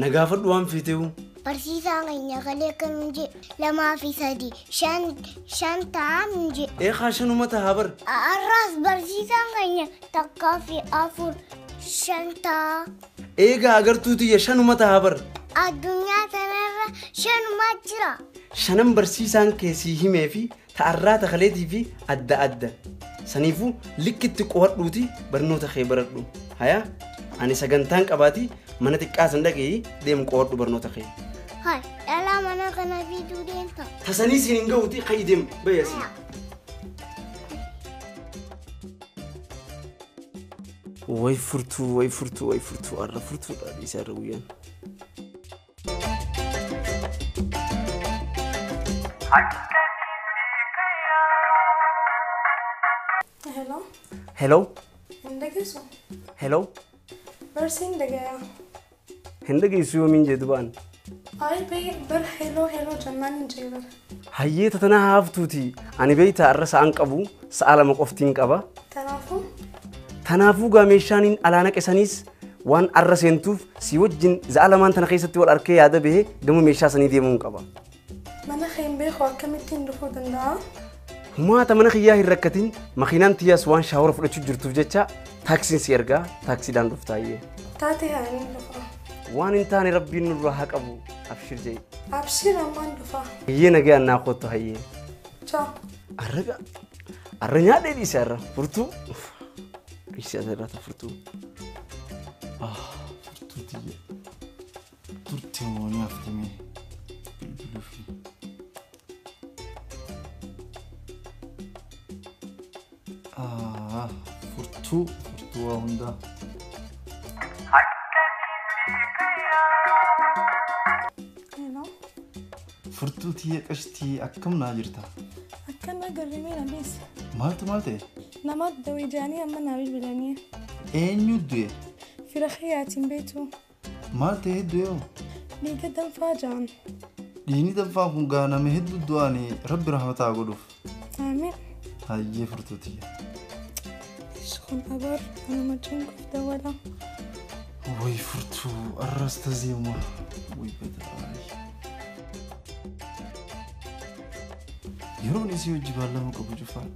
Na gaafadhu waan feeteewu. Barsiisaan keenya kalee akkam hin jee 2 fi 3 5 ta'a hin jee. Ee haa shanuma ta'a bar. Har'aas barsiisaan keenya 1 fi 4 5 ta'a. Eegaa agartuu tiyya shanuma ta'a bar. Addunyaa tanarra shanuma jira. Shanan barsiisaan keessii himee fi ta'arraa takaleetii fi adda adda. Saniifuu likkitti qo'adhuuti barnoota kee baradhu. Hayaa ani sagantaan qabaati mana xiqqaa san dhaqee deemu qo'adhu barnoota kee. Hai, dhalaa mana kana fiduu deemta. Tasanii siin hin gahuuti ka'i deemu bayyasi. Way furtuu, way furtuu, way furtuu, har'a furtuudha dhiisaa irra guyyaan. Hello. Hello. Hin dhageessu? Hello. Barsiin dhagaya. Hin dhageessu yoomiin jedhu ba'an. Ay bar hello hello jennaan hin jee bar. Hayyee tatanaa haaftuuti. Ani beektaa har'a sa'aan qabu sa'a 2 qoftiin qaba. Tanaafuu? Tanaafuu gaa meeshaaniin alaa naqesaniis waan arra seentuuf si wajjin za'a lamaan tana keessatti wal arkee yaada bahee gama meeshaa sanii deemuun qaba. Mana kee hin beeku akkamittiin dhufuu danda'a? Humaata mana kiyyaa hin rakkatin makiinaan tiyyaas waan shaawara fudhachuu jirtuuf jecha taaksiin si ergaa taaksiidhaan dhuftaayyee. Taatee haa inni dhufa. Waan hin taane rabbiin nurraa haa qabu abshir jee. Abshir ammaan dhufa. Hayyee nagaan naa kottu hayyee. Ciao. Arraga arra nyaadhee dhiise arra furtuu. Dhiise asirraa furtuu. Furtuu tiyya. Turte moo ni haftamee bilbiluufi. Furtuu furtuu waa hundaa. Hello. Furtuu tiyya qashtii akkam naa jirta? Akkana garrimee na beessa. Maaltu maal ta'e? Nama dawee jaanii amma naa bilbilanii. Eenyu du'e? Fira kiyyaatiin beektu. Maal ta'e du'e hoo? Dhiiga danfaa ja'an. Dhiigni danfaan kun gaa nama hedduu du'anii rabbi rahmataa godhuuf. Amiin. Hayyee furtuu tiyya. Kun abar anuma cinquuf dawala. Way furtuu arras tazeema. Way badaa. Yeroon isii hojii baallama qabu cufaa.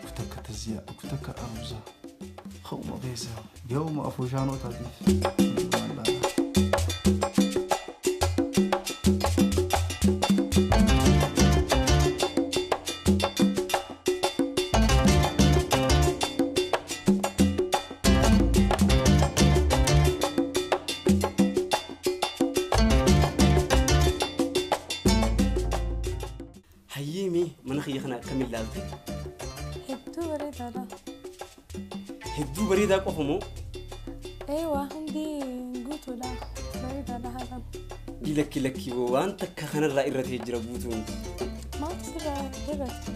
Kutakka taziyaa, kutakka aruusaa. Khawma keessaa yooma afooshaanoo taatiif. Hayyee mana kiyya kana akkamiin ilaalte? Hedduu bareedaadha. Hedduu bareedaa qofa moo? Ee waa hundi guutuudha. Bareedaadha haalaan. Lakki lakki waan takka kanarraa irratee jira guutuu miti. Maaltu sirraa irrate?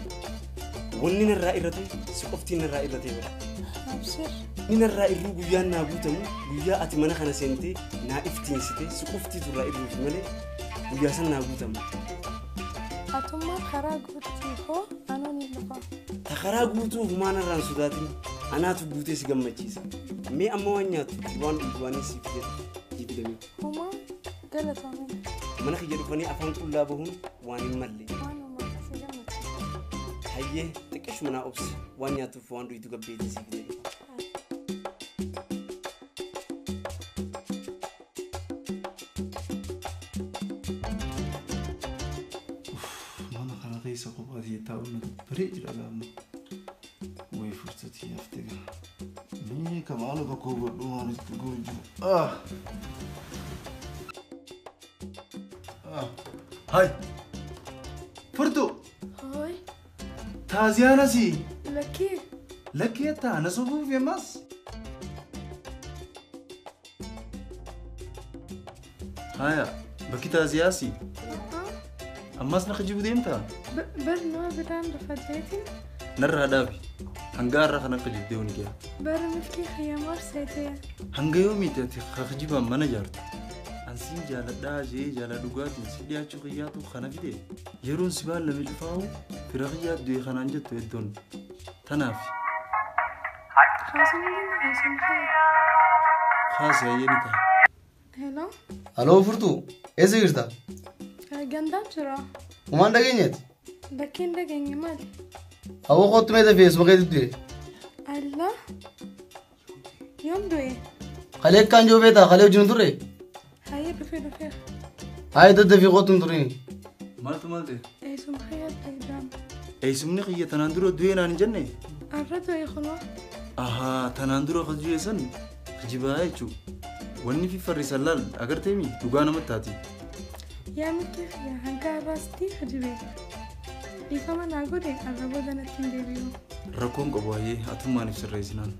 Wanni narraa irrate si qoftiin narraa irratee bara. Abshir. Inni narraa irruu guyyaan naa guutamu guyyaa ati mana kana seentee naa iftiinsite si qoftiitu irraa irruufi malee guyyaa san naa guutamu. Atummaa karaa guutuu hoo anuu ni dhufa. Ta karaa guutuu humaa narraan sodaatin anaatu guutee si gammachiisa. Mee amma waan nyaattu waan dhugdu waan siif jedhu fidamee. Humaa galatoomee. Mana kiyya dhufanii afaan qullaa bahuun waan hin malle. Waanuma si gammachiisa. Hayyee xiqqeeshuma naa obsi waan nyaattuuf waan dhugdu gabbeetii siif fidee dhufa. Mana kana keessa kophaa taa'uun na baree jira gaama. Way furtuu tiyya haftee gaa. Mee kamaala bakka hubadhu waan itti gurguru jiru. Hai. Furtuu. Hoi. Taaziyaan asii. Lakkii. Lakkii jettaa na sobuuf yemmas. Haya bakki taaziyaa asii. Ammas na kijibu deemtaa? Bar nama biraan dhufa jeetiin. Narraa dhaabi. Hanga har'a kana kijibdee huni gaya. Bar milkii kiyya marseetee. Hanga yoomiiti ati kijibaan mana jaartu? Ansiin jaaladhaa jee jaala dhugaatiin si dhiyaachuu kiyyaatu kana fide. Yeroon si baallame cufaa'u fira kiyyaa du'e kanaan jettu hedduun. Tanaaf. Haasofni haasofni kiyya. Haasii hayyee ni ta'a. Hello. Aloo furtuu eessa jirta? Gandaan jira. Homaan dhageenyeeti? Bakkeen dhageenye maali? Hawwa kootu mee dafee eessuma keetti du'e? Allah. Yoom du'e? Kalee akkaan joo beektaa kalee wajjin turre? Hayyee dhufee. Hayyee daddafii kootu hin turini. Maaltu maal ta'e? Eessuma kiyya ta'e. Eessumni kiyya tanaan dura du'e naan hin jenne? Arra du'e kunoo. Ahaa tanaan dura kan du'e san kijibaa jechuudha. Wanni fi farrisan laal agarteemi dhugaa namatti taati. Yaa mikkii kiyya hanga har'aasti kijibee. Dhiifama naa godhe arra booda natti hin deebi'u. Rakkoon qabu hayyee atummaan ibsirreessinaan.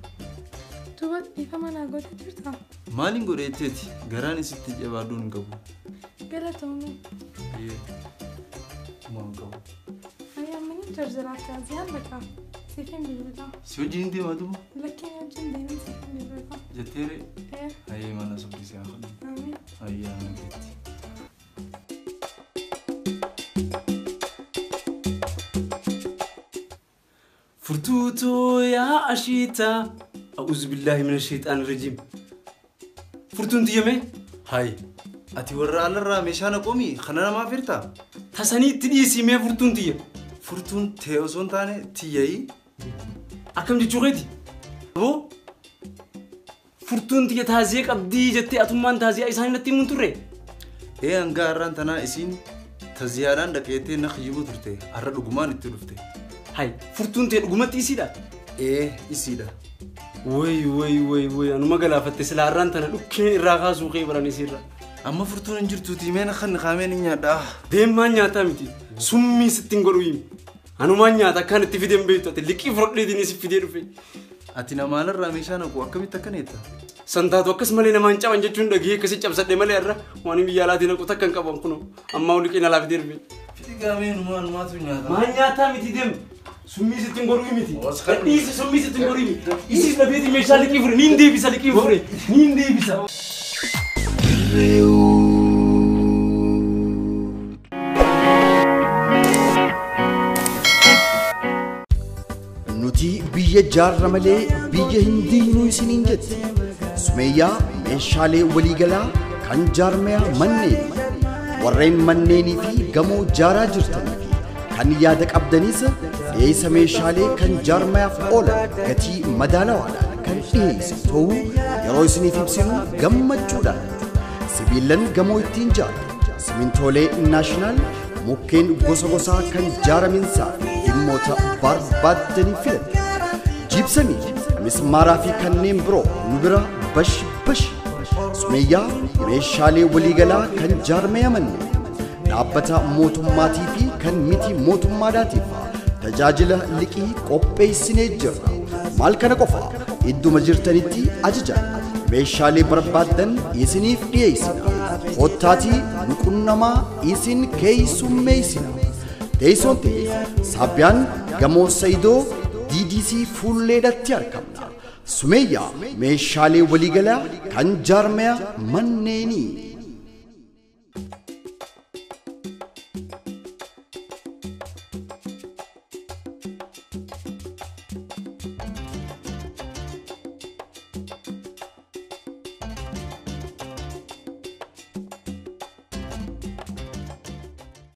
Duuba dhiifama naa godhe jirta? Maaliin godhe jetteeti garaan isitti jabaadhuun hin qabu. Galatoomii. Hayyee maal qabu? Hayyee ammanii jarjaraatti aziyaan bakka siif hin bilbilaa. Si wajjin hin deemaa duuba? Lakkiin wajjin deemin siif hin bilbilaa. Jetteere? Hayyee mana subbisee haa kadhu. Amiin. Hayyee ana keetti. Furtuutoo yaa ashiitaa. A'uuzu billaahi mina shayxaan rajiim. Furtuun tiyyame? Hayi ati warra alarraa meeshaa naqoomi kana namaaf hirtaa? Tasaniitti dhiisii mee furtuun tiyya? Furtuun ta'e osoo hin taane tiyyayii. Akkam jechuu keeti? Aboo furtuun tiyya taazee qabdii jettee atummaan taaziyaa isaanii natti himuun turre? Ee hanga har'aan tanaa isiin taziyaadhaan dhaqeettee na kiyyibuu turte har'a dhugumaan itti dhufte. Hayi furtuun ta'e dhugumatti isiidha? Ee isiidha. Way anuma galaafatte sila har'aan tana dhukkee irraa kaasuu kee baran isiirra. Amma furtuun hin jirtuutii meena kan kaameen hin nyaadhaa. Deemaan nyaataa miti summii sitti hin godhu himi. Anumaan nyaata akkaan itti fideen beektu ati liqii fudhadheetiin si fidee dhufe. Ati namaalarraa meeshaa naqu akkamitti akkana jetta? Santaatu akkas malee namaan caban jechuun dhagee akkasii cabsadhe malee har'a waan biyya alaatiin naqu takka hin qaban kunoo ammaa liqiin alaa fidee dhufe. Fidi gaamee numaatu nyaata. Maan nyaataa miti deemu. Summii sitti hin godhu miti. Dhiisi summii sitti hin godhu miti. Isiis dhabeeti meeshaa liqii fure niin deebisa liqii fure niin deebisa. Nuti biyya jaarra malee biyya hin diinuu isiniin jette. Sumeeyyaa meeshaalee waliigalaa kan jaarmeyaa manneen warreen manneenii fi gamoo jaaraa jirtanii fi kan yaada qabdanis dhiyeessa meeshaalee kan jaarmeyaaf oolan gatii madaalawaadhaan kan dhiyeessu ta'uu yeroo isiniif ibsinu gammachuudhaan. Sibiilan gamoo ittiin jaaran simintoolee naashinaal mukkeen gosa gosaa kan jaaraminsaa fi dhimmoota barbaaddanii filatan. Jiibsamii, mismaaraa fi kanneen biroo nu bira bash bash. Sumeeyyaa meeshaalee waliigalaa kan jaarmeya manneen dhaabbata mootummaatii fi kan miti mootummaadhaatiif tajaajila liqii qopheessinee jirra. Maal kana qofa idduma jirtanitti ajaja. Meeshaalee barbaaddan isiniif dhiyeessina. Kottaatii nu qunnamaa isin keessummeessina. Teessoon ta'e Saabbiyaan Gamoo Sayidoo DDC fuulleedhatti argamna. Sumeeyyaa meeshaalee waliigalaa kan jaarmeya manneenii.